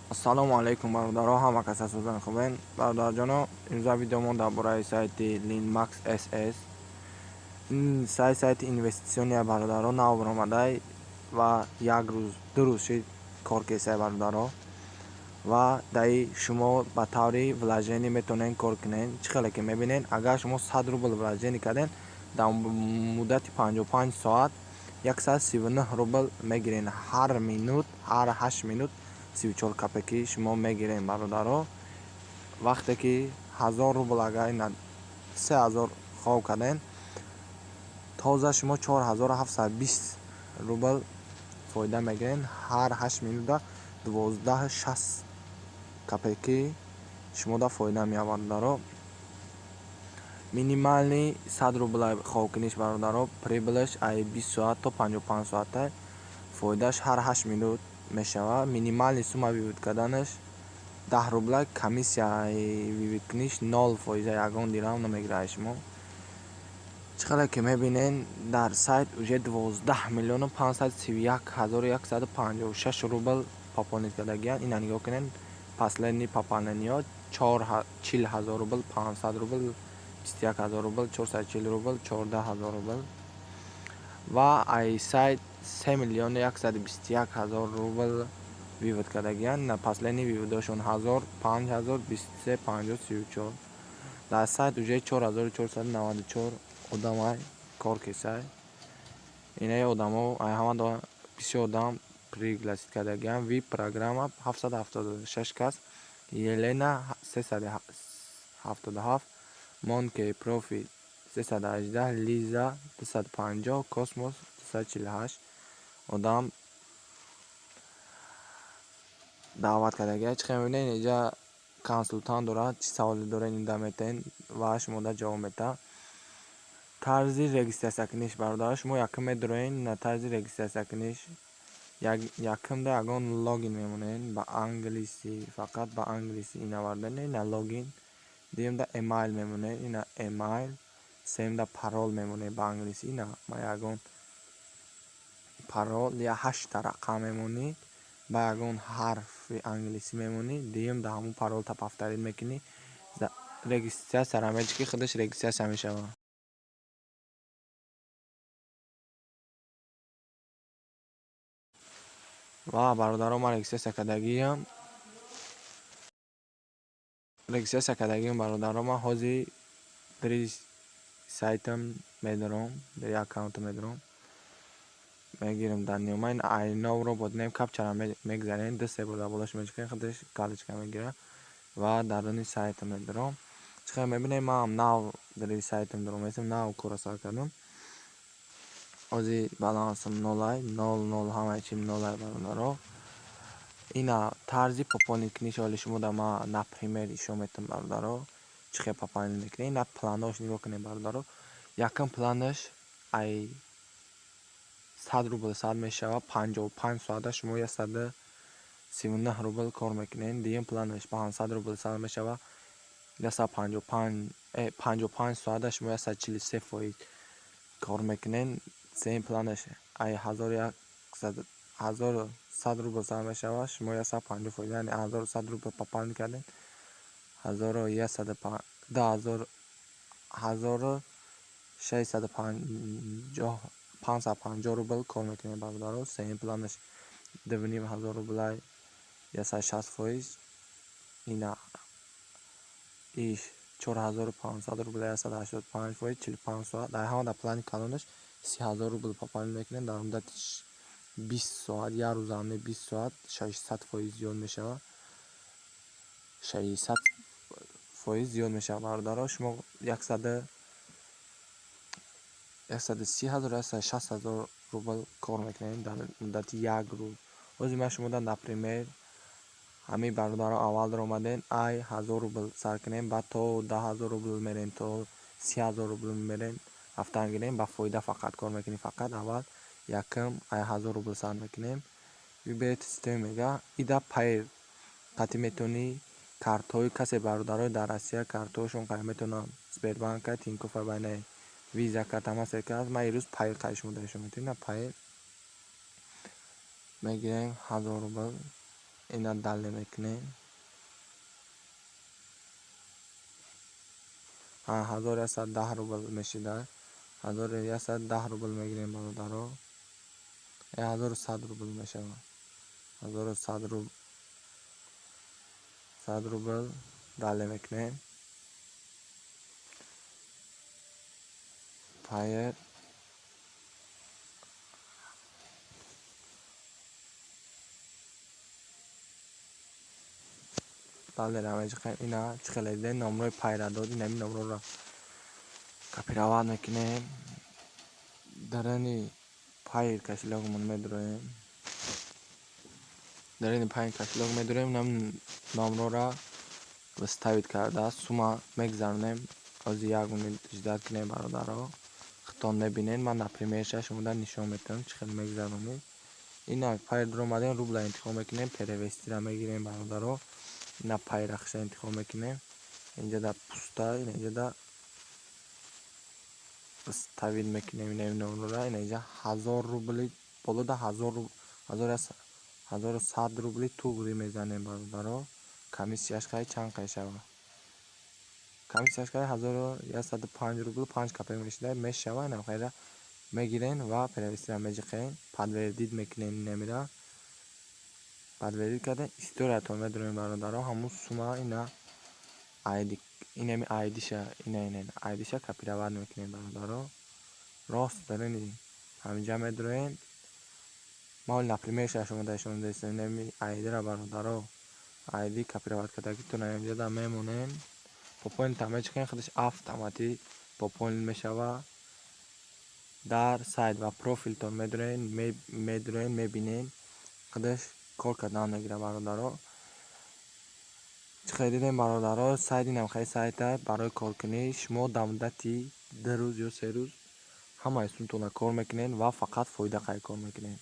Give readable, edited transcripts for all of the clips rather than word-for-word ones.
Ассалому алайкум, бародаро, ҳама каса сӯзани хубен. Бародарҷоно, имрӯза видеомон дар бораи сайти Linmax SS. Ин сайт сайти инвеститсиония, бародаро, нав баромадай ва як рӯз, 2 рӯз шид кор кесай, бародаро. Ва даи шумо ба таври вложение метавонед кор кунед. Чӣ хеле ки мебинед, агар шумо 100 рубл вложение кардед, дар муддати 55 соат 139 рубл мегиред. Ҳар минут, ҳар 8 минут 34 копейки шумо мегиред, бародаро. Вақте ки 1000 рубл, агар ина 3000 хоб кардед, тоза шумо 4720 рубл фоида мегиред. Ҳар 8 минута 12,60 копейки шумода фоида меояд, бародаро. Минимальный 100 рубл хобкуниш, бародаро, прибыль аш ай 20 соат то 55 соата, фоидааш ҳар 8 минут мешавад. Минимальный сумма вывод карданаш 10 рубла, комиссияи вывод куниш 0%, ягон дирам намегирад аз шумо. Чӣ хеле ки мебинед, дар сайт уже 12 531 156 рубл пополнить кардагиянд. Ина нигоҳ кунед, последний пополнение ҳо: 40 000 рубл, 500 рубл, 21 000 рубл, 440 рубл, 14 000 рубл ва ай сайт 3 121 000 рубл вывод кардагиянд. На последний вывод ошон ҳазор, 5000, 23, 50, 34. Дар сайт уже 4494 одамай кор кесай. Инаи одамо ай ҳама бисёр одам пригласить кардагиянд. VIP программа 776 кас, Елена 377, Монкей Профит 318, Лиза 250, Космос 248 одам даъват кардагия. Чӣ хел мебинед, инҷа консултант дорад, чӣ саволе доред, инда метавонед ва шумода ҷавоб медиҳад. Тарзи регистратсия куниш, бародаро, шумо якум медуроед на тарзи регистратсия куниш, якумда ягон логин мемонед ба англисӣ, фақат ба англисӣ ина варданед, ина логин, дуюмда эмайл мемонед, ина эмайл, сеюмда парол мемонед ба англисӣ, ина ма ягон парол я ҳашта рақам мемонӣ, ба ягон ҳарфи англисӣ мемонӣ, дуюмда ҳамун паролта повторить мекунӣ, регистратсияро мечи, ки худаш регистратсия мешавад. Ва бародаро, ман регистратсия кардагиам, регистратсия кардагиам, бародаро. Ман ҳозир дари сайтам медорам, дари аккаунтам медорам, мегирам дар ниёма ин айнов робот нем, капча ра мегзарем, ду се бор дар болош мечукем, худаш галочка мегирад ва даруни сайтам медорам. Чӣ хел мебинед, манам нав дари сайтам даромадем, нав корро сар кардам. Ҳозир балансам нолай, нол, нол, ҳамаи чим нолай, бародаро. Ина тарзи пополнить куниш ҳоли шумода ман например ишон метавам, бародаро, чӣ хел пополнить мекунед. Ина планҳош нигоҳ кунед, бародаро. Якум планаш ай 100 рубл сар мешавад, 55 соата шумо 139 рубл кор мекунед. Дуюм планаш 500 рубл сар мешавад, 155, 55 соата шумо 143% кор мекунед. Сеюм планаш ай 1100 рубл сар мешавад, шумо 150%, яъне 1100 рубл пополнить кардед, 1100, 2000, 1650, 550 рубл кор мекунед, бародаро. Сеюм планаш 2500 рублай, 160%, ина иш 4500 рубл, 185%, 45 соат. Дар ҳама дар плани калонаш 30 000 рубл пополнить мекунед дар муддати 20 соат, як рӯзам не, 20 соат 600% зиёд мешавад, 600% зиёд мешавад, бародаро. Шумо 130 000, 160 000 рубл кор мекунед дар муддати як рӯз. Ҳозир ман шумода например ҳамин, бародаро, аввал даромадем, ай 1000 рубл сар кунем, баъд то 10 000 рубл мерем, то 30 000 рубл мерем, рафтан гирем, ба фоида фақат кор мекунем. Фақат аввал якум ай 1000 рубл сар мекунем. Выберите система мега, ида Payeer қатъи метавонӣ картҳои касе, бародарои дар Россия картҳояшон қай метавонанд, Сбербанка, Тинькофф, байнаи Виза карта, Мастеркард. Ман ирӯз Payeer қай шумо даишон метавонем. Payeer мегирем, 1000 рубл. Ина далее мекунем. 1110 рубл мешида. 1110 рубл мегирем, бародаро. 1100 рубл мешавад. 1100 рубл, 100 рубл. Далее мекунем. Payeer. Далее меҷиқем. Ина чӣ хеле дидем, номрои Payeer а дод. Инами номроро копировать мекунем. Дарани Payeer кошелёк мон медуроем. Дарини Payeer кошелёк медуроем, нам номрора вставить карда сума мегзаронем. Ҳозир як минут ждать кунем, бародаро. Худтон мебинед, ман например ша шумода нишон метавам, чӣ хел мегзаронем. Ина Payeer дуромадем, рубла интихоб мекунем, перевести ра мегирем, бародаро. Ина Payeer ахша интихоб мекунем. Инҷа пуста, инҷа вставить мекунем ина номрора. Ина инҷа 1000 рубли болода 1100 рубли туғри мезанем, бародаро. Комиссияш хай чанд қай шава? Комиссияш хай 1105 рубл 5 копеек мешуда мешава. Ина хайра мегирен ва перевести ра меҷиқен, подтвердить мекунем. Инамира подтвердить кардем, история тон медорем, бародаро. Ҳамун сума ина айди, инами айдиша, ина айдиша копировать мекунем, бародаро. Рост дарини ҳаминҷа медуроем. Ма например ша шумо нишон додистем. Инами айдира, бародаро, айди копировать кардагитон ҳаминҷа мемонем. Пополнить мечиқем, худаш автоматӣ пополнить мешава. Дар сайт ва профилтон медуроен, мебинен, худаш кор кардан мегирад, бародаро. Чӣ хел дидем, бародаро, сайт инам хеле сайта барои коркунӣ. Шумо дар муддати 2 рӯз ё 3 рӯз ҳамаи сумтонро кор мекунед ва фақат фоида қай кор мекунед.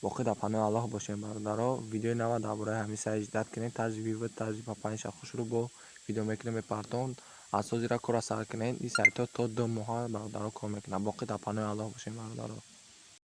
Боқӣ дар паноҳи Аллоҳ бошем, бародаро. Видеои нава дар бораи ҳамин сайт ждать кунед. Тарзи вывод, тарзи пополнения хушрӯ бо видео мекунем, мепартом. Аз ҳозира корро сар кунед. Ин сайтҳо то 2 моҳа, бародаро, кор мекунад. Боқӣ дар паноҳи Аллоҳ бошем, бародаро.